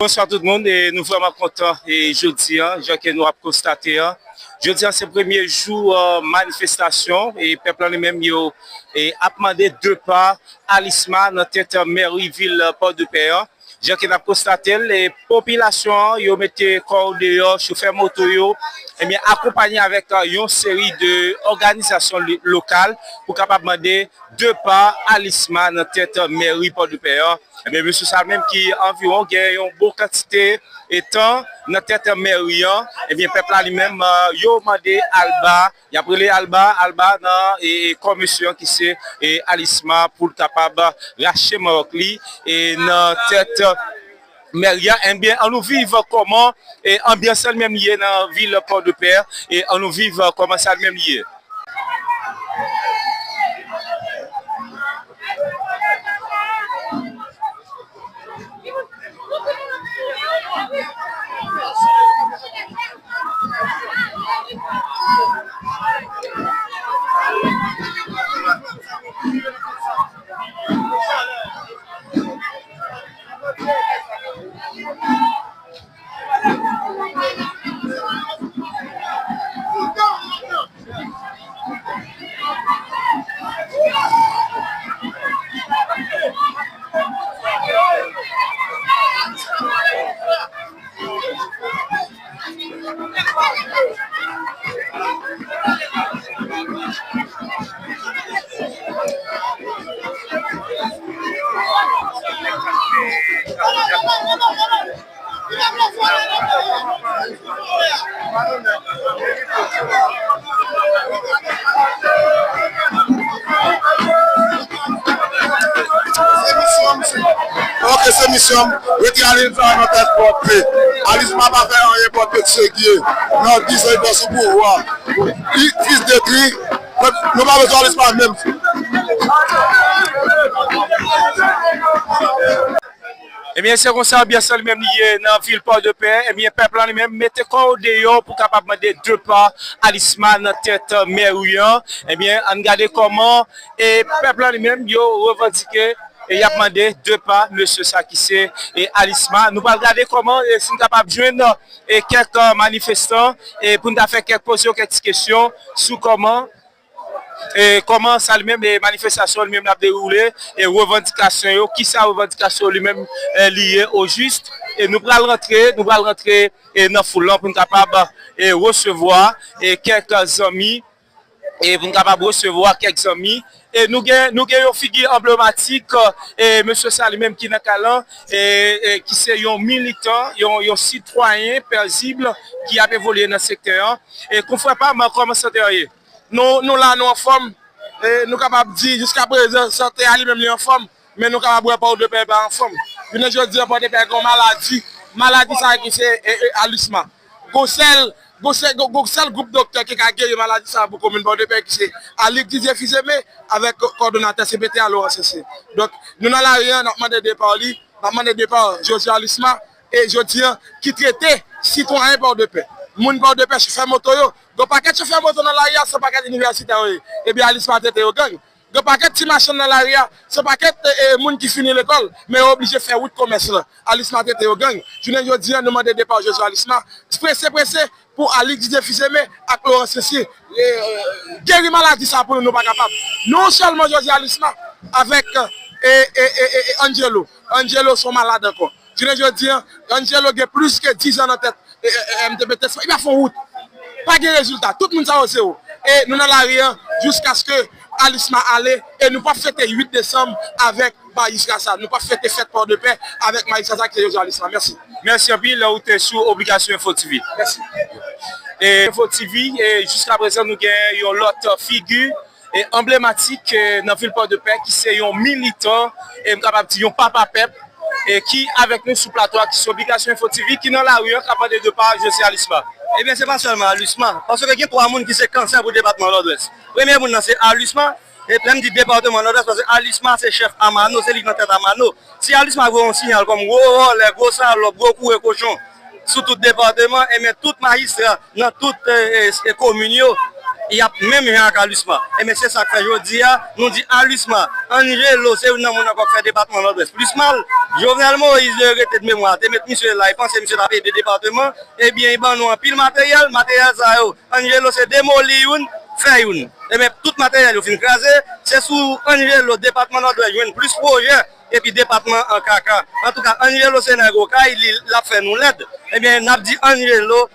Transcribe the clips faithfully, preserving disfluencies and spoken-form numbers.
Bonswa tout moun, e nou vrèman kontan e jodi a, jan ke nou ap konstate a. Jodi a se premye jou e, manifestasyon e pèp lan li menm yo e, ap mande depa Alisma nan tèt mèri vil Pòdepè an. Jan ke n ap konstate l, e popilasyon an yo mete kò yo deyò, chofè moto yo, ebyen akonpanye avèk e, yon seri de òganizasyon li- lokal pou kapab mande depa Alisma nan tèt mèri Pòdepè an. Ebyen, mesye sa menm ki anviwon gen yon bon kantite e tan nan tèt mèri an, ebyen, pèp la li menm e, yo mande alba, y ap rele alba, alba nan e, e, kò mesye an ki se e, Alisma pou l kapab rache manwòk li e, nan tèt mèri an. Ebyen, an nou viv kòman e, anbyans lan li menm li ye nan vil Pòdepè e, an nou viv kòman sa li menm li ye. Ok, se misyon m. Retire Alisma nan tèt Pòdepè. Alisma pa fè anyen Pòdepè ki serye. Nan dis an li fè sou pouvwa. Li fis de tri. Nou pa bezwen Alisma menm. Ebyen, se konsa anbyans lan li menm li ye nan vil Pòdepè. Ebyen, pèp lan li menm mete kò yo deyò pou kapab mande depa Alisma nan tèt mèri an. Ebyen, ann gade kòman e pèp lan li menm yo revandike e y ap mande depa mesye sa ki se e Alisma. Nou pral gade kòman e si n kapab jwenn e kèk e, manifestan e pou n ta fè kèk poze yo kèk ti kesyon sou kòman e kòman sa li menm e manifestasyon li menm l ap dewoule e revandikasyon yo, kisa revandikasyon li menm e li ye ojis. E nou pral rantre, nou pral rantre e nan foul lan pou n kapab e resevwa e kèk zanmi e pou n kapab resevwa kèk zanmi. E nou gen, nou gen yon figi anblematik e mesye sa li menm ki nan kay lan e, e ki se yon militan, yon, yon sitwayen pezib ki ap evolye nan sektè an. E konfrè pa m, kòman sante an ye? Nou, nou la, nou anfòm. E nou kapab di, jiska prezan, sante a li menm li anfòm. Men nou kapab wè Pòdepè pa anfòm. Jounen jodi a, Pòdepè gen yon maladi. Maladi sa ki se e, e, Alisma. Gon sèl, gon sèl, gon, gon sèl gwoup doktè ki ka geri maladi sa pou komin Pòdepè ki se Alig Didier Fils-Aimé avèk kò- kòdonatè C P T a Laurent Cécile. Donk, nou nan lari a, n ap mande depa li, n ap mande depa Josué Alisma e jodi a ki trete sitwayen Pòdepè. Moun Pòdepè, chofè moto yo, gon pakèt chofè moto nan lari a, se pakèt inivèsitè yo ye. Ebyen, Alisma trete yo gang. Gen pakèt ti machann nan lari a, se pakèt e, e, moun ki fini lekòl, men yo oblije fè wout komès lan. Alisma trete yo gang. Jounen jodi a, nou mande depa Josué Alisma, prese, prese, pou Alig Didier Fils-Aimé ak Laurent Cécile e, e, geri maladi sa pou nou, nou pa kapab. Non sèlman Josué Alisma avèk e, e, e, e, e Angelo. Angelo se yon malad ankò. Jounen jodi a, Angelo gen plis ke diz an nan tèt e, e, e, M T P T, li pa fè wout. Pa gen rezilta. Tout moun sa yo zewo. E nou nan lari a jiskaske Alisma ale e nou p ap fete uit desanm avèk majistra sa. Nou p ap fete fèt Pòdepè avèk majistra sa ki se Josué Alisma. Mèsi. Mèsi anpil, ou te sou Obligasyon Info T V. Mèsi. E Info T V, e jiska prezan nou gen yon lòt figi e anblematik e, nan vil Pòdepè, ki se yon militan, e m kapab di yon papa pèp, e ki avèk nou sou plato a, ki sou Obligasyon Info T V, ki nan lari a, k ap mande depa Josué Alisma. Ebyen, se pa sèlman Alisma, paske gen twa moun ki se kansè pou depatman Nòdwès. Premye moun nan se Alisma, e lè m di depatman Nòdwès, paske Alisma se chèf a Mano, se li ki nan tèt a Mano. Si Alisma voye yon siyal kòm gwo vòlè, gwo salòp, gwo koure kochon sou tout depatman, ebyen, tout majistra nan tout e, e, e, komin yo, Y ap menm jan ak Alusma. Ebyen, se sa k fè jodi a, nou di Alusma, Angelo se youn nan moun ankò k fè depatman Nòdwès plis mal. Jovenel Moïse, de regrete de memwa, te met misye la, e panse misye t ap ede depatman. Ebyen, li ban nou anpil materyèl. Materyèl sa yo, Angelo se demoli youn, fè youn. Ebyen, tout materyèl yo fin kraze. Se sou Angelo depatman Nòdwès jwenn plis pwojè epi depatman an kaka. Antouka, Angelo se nèg Okay, li l ap fè nou lèd. Ebyen, n ap di Angelo,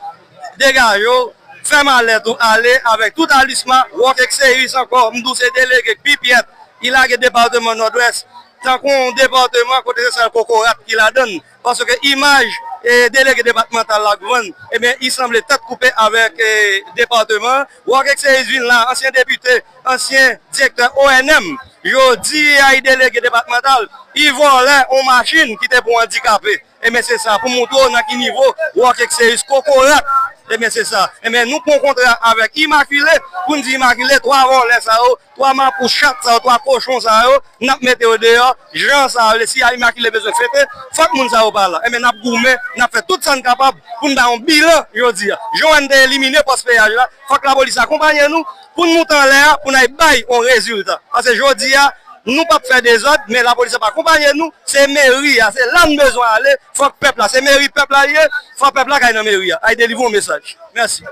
degaje w, fè malèt ou ale avèk tout Alusma, Rock Exeris ankò, m di w se delege k pi pyèt, li lage depatman Nòdwès tankou yon depatman kote se sèl kokorat ki ladan l. Paske imaj, e, delege depatmantal la k vann, ebyen, li sanble tèt koupe avèk, e, depatman. Rock Exeris vin la, ansyen depite, ansyen direktè O N M, jodi a li delege depatmantal, li vòlè yon machin ki te pou andikape. Ebyen, se sa, pou montre w nan ki nivo Rock Exeris kokorat. Ebyen, se sa. Ebyen, nou pran kontra avèk Imakile, pou n di Imakile, twa vòlè sa yo, twa mapou chat sa yo, twa kochon sa yo, n ap mete yo deyò, jan sa yo, si Imakile bezwen fete, fòk moun sa yo pa la. Ebyen, n ap goumen, n ap fè tout sa n kapab pou n bay yon bilan jodi a. Jan w wè n te elimine pòs peyaj la, fòk lapolis akonpaye nou, pou n moute anlè a, pou n al bay yon rezilta. Paske jodi a, nou p ap fè dezòd, men lapolis ap akonpaye nou, se meri a, se la n bezwen ale, fòk pèp la, se meri pèp la l ye, fòk pèp la k al nan meri a, al delivre yon mesaj. Mèsi.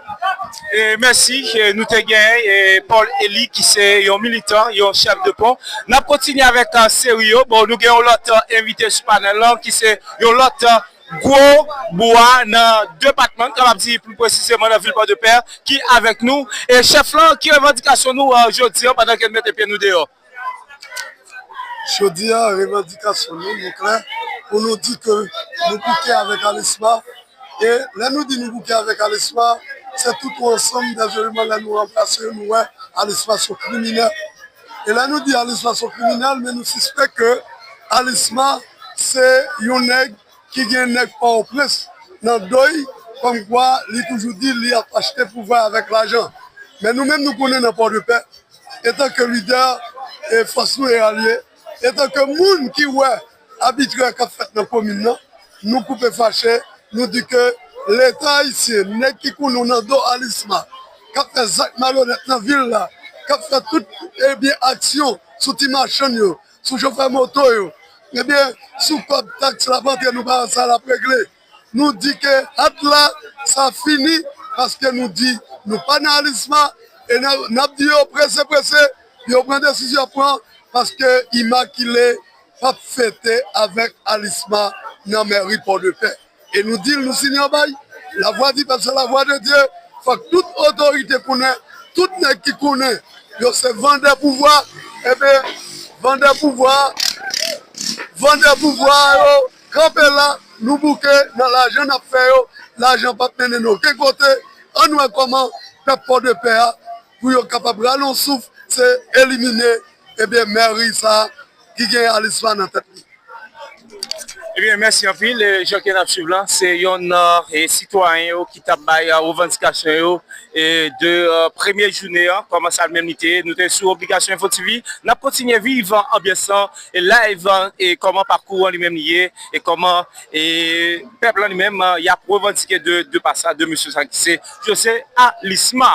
E mèsi, e nou te gen, e, Paul Élie, ki se yon militan, yon chèf de pon. N ap kontinye avèk, e, seri yo. Bon, nou gen yon lòt, e, envite sou panèl lan, ki se yon lòt, e, gwo bwa nan depatman, kapab di pli presizeman nan vil Pòdepè, ki avèk nou. E chèf lan, ki revandikasyon nou, e, jodi an, pandan ke n mete pye nou deyò? Jodi a, revandikasyon nou, nou klè, pou nou di ke nou bouke avèk Alusma. E lè nou di nou bouke avèk Alusma, se tout yon ansanm dèzeleman lè nou ranplase yo, nou wè Alusma se yon kriminèl. E lè nou di Alusma se yon kriminèl, men nou sispèk ke Alusma se yon nèg ki gen nèg Pòtoprens nan do l, kòmkwa li toujou di li ap achte pouvwa avèk lajan. Men nou menm nou konnen nan Pòdepè, etanke lidè e fòs nou e alye, etanke moun ki wè abitrè k ap fèt nan komin nan, nou koupe fache, nou di ke Leta ayisyen, nèg ki konnen w nan do Alusma, k ap fè zak malonèt nan vil la, k ap fè tout, ebyen, aksyon sou ti machann yo, sou chofè moto yo, ebyen, sou kòb taks l ap antre nou pa wè sa l ap regle. Nou di ke at la, sa fini, paske nou di nou pa nan Alusma, e n a, n ap di yo prese, prese, pou yo pran desizyon y ap pran, paske Imakile p ap fete avèk Alusma nan mèri Pòdepè. E nou di l, nou siyen yon bay. Lavwa di pèp, se lavwa de Dye. Fòk tout otorite konnen, tout nèg ki konnen yo se vandè pouvwa, ebyen, vandè pouvwa, vandè pouvwa yo, kanpe la, nou bouke nan lajan n ap fè yo, lajan p ap mennen n okenn kote. Ann wè kòman pèp Pòdepè a, pou yo kapab rale yon souf, se elimine, ebyen, mèri sa a ki gen Alusma nan tèt li. Ebyen, mèsi anpil. E, jan ke n ap swiv lan, se yonn nan, e, sitwayen yo ki t ap bay, e, revandikasyon yo, e, de, e, premye jounen an, kòman sa menm li te ye. Nou te sou Obligasyon Enfo T V. N ap kontinye viv anbyans lan, e, live, e, kòman pakou an li menm li ye, e kòman, e, pèp lan li menm, e, y ap revandike de, de pa sa, de mesye sa ki se José Alusma.